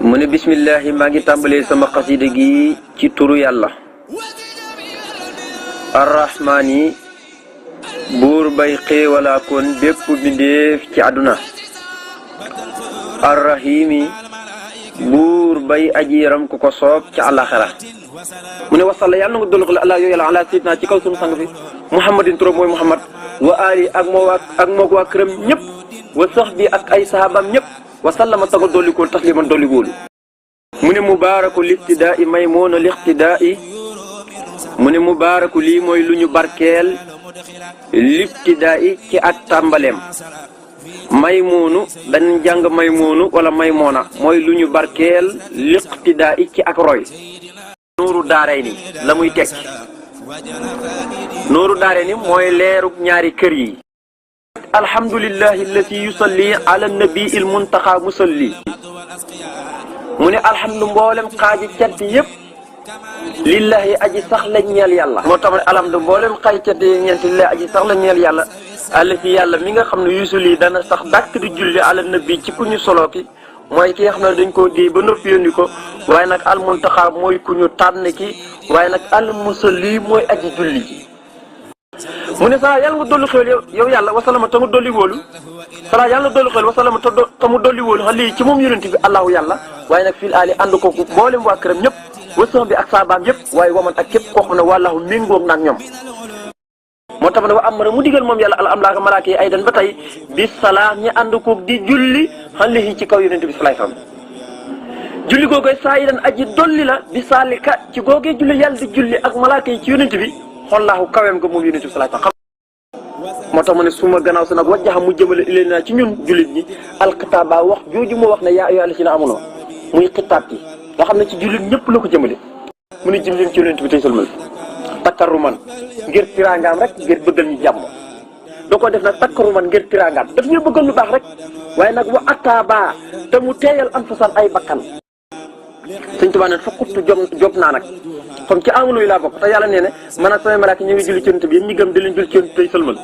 mu ne bismillahi maa ngi tàmbalee sama xasida gi ci turu yàlla arrahmaani buur bay xéewalaa kon bépp bindeef ci àdduna arrahimi buur bay aji yaram ku ko soob ci àllaxira mu ne wasalla yàlla na nga dolli ko la allah yoo yàlla ala sayidina ci kaw sunu sang fi muhammadin turam mooy muhammad wa ali ak moo waa këram ñëpp wa sax bi ak ay sahabam ñëpp wasallama taga dollikool tasliman dollikoolu mu ne mubaaraku liqtidaa i maymoona liqtidaa i mu ne mubaaraku lii mooy lu ñu barkeel liqtidaa i ci ak tàmbaleem maymoonu dañ jàng maymoonu wala maymoona mooy lu ñu barkeel liqtidaa i ci ak roy nuuru daaray ni la muy tekki nuuru daaray ni mooy leerug ñaari kër yi alhamdulillahi allati yusalli ala nabi il muntaxa musalli mu ne alhamdu mboolem xaaji cant yëpp lillahi aji sax la ñeel yàlla moo tax ne alhamdu mboolem xaaji cant yi ñeent lillahi aji sax la ñeel yàlla allati yàlla mi nga xam ne yusalli dana sax dàkk di julli ala nabi ci ku ñu solo ki mooy ki nga xam ne dañ koo di ba noppi yónni ko waaye nag al muntaxa mooy ku ñu tànn ki waaye nag al musalli mooy aji julli ji mu ne saa yàlla nga dolli xéwal yow yàlla wasalama te mu dolli wóolu saa yàlla nga dolli xéwal wasalama te mu dolli wóolu xam lii ci moom yonent bi allahu yàlla waaye nag fil aali ànd ko mboolem waa këram ñëpp wasax bi ak saabaam yëpp waaye waman ak képp koo xam ne wàllahu méngoog naag ñoom moo tax ne wa amara mu digal moom yàlla al amlaaka malaaka yi ay dan ba tey bi salaam ñi ànd ko di julli xam lii ci kaw yonent bi salaay salaam julli googu saa yi dan aji dolli la bi saalika ci googee julli yàlla di julli ak malaaka yi ci yonent bi xollaahu kaweem nga moom yonent bi salaay salaam moo tax mu ne suma gannaaw sa nag wajjaxa mu jëmale ilee naa ci ñun jullit ñi alxitaaba wax jooju moo wax ne yaa ayyuhaa llaziina aamanuu muy xitaab gi nga xam ne ci jullit ñëpp la ko jëmale mu ne jëm leen ci yonent bi tey sëlmal takkaruman ngir tiraangaam rek ngir bëggal ñu jàmm doo ko def nag takkaruman ngir tiraangaam daf ñu bëggal lu baax rek waaye nag wa ataaba te mu teeyal anfusan ay bakkan sëñ Tuubaa ne fa xuttu job naa nag comme ci amulu yi laa bokk te yàlla nee ne man ak samay malaaka ñu ngi julli ci yonent bi yéen ñi gëm di leen julli ci yonent tey sëlmal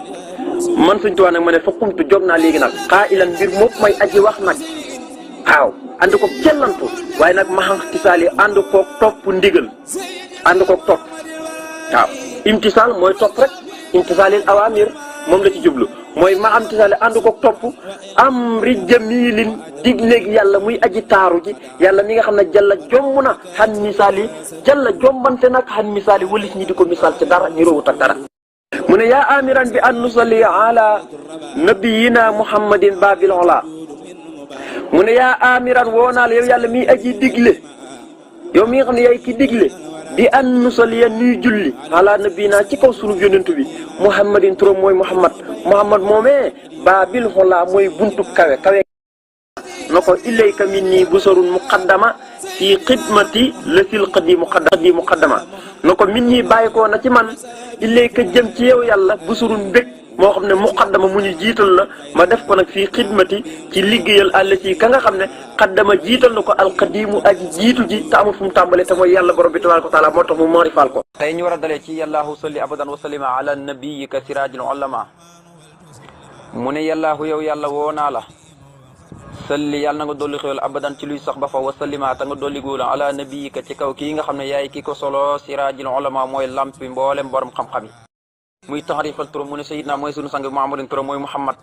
man sëñ Tuubaa nag ma ne fa xumtu job naa léegi nag xaa ilan mbir moom may aji wax nag waaw ànd koog cellantu waaye nag maxam tisaal yi ànd koog topp ndigal ànd koog topp waaw imtisaal mooy topp rek imtisaalil awaamir moom la ci jublu mooy ma am tisaale ànd koog topp am ri jamilin digleeg yàlla muy aji taaru ji yàlla mi nga xam ne jalla jomm na xan misaal yi jalla jombante nag xan misaal yi walis ñi di ko misaal ci dara ñu róowut ak dara mu ne yaa amiran bi an nusalli ala nabiyina muhammadin babil ola mu ne yaa amiran woo naa la yow yàlla miy aji digle yow mi nga xam ne yaay ki digle bi an nusalliya nuy julli ala nabiyina ci kaw sunu yonent bi muhammadin turam mooy muhammad moomee baabil xola mooy buntu kawe na ko ilayka minni busarun muqaddama fi xidmati la fil qadi muqaddama na ko minni bàyyi ko na ci man ilayka jëm ci yow yàlla busarun mbég moo xam ne muqaddama mu ñu jiital la ma def ko nag fii xidmati ci liggéeyal àll ci ka nga xam ne xaddama jiital na ko alqadimu aji jiitu ji te amul fu mu tàmbalee te mooy yàlla borom bi tabaaraka wa taala moo tax mu maarifaal ko. tey ñu war a dalee ci yàllaahu salli abadan wa sallima ala nabiyika siraajil ulama mu ne yàllaahu yow yàlla woo naa la salli yàlla na nga dolli xéwal abadan ci luy sax ba fa wa sallima ta nga dolli góola ala nabiyika ci kaw kii nga xam ne yaay ki ko solo siraajil ulama mooy lampi mboolem borom xam-xam yi muy taxarifal turam mu ne sayidna mooy sunu sang bi muhammadin turam mooy muhammad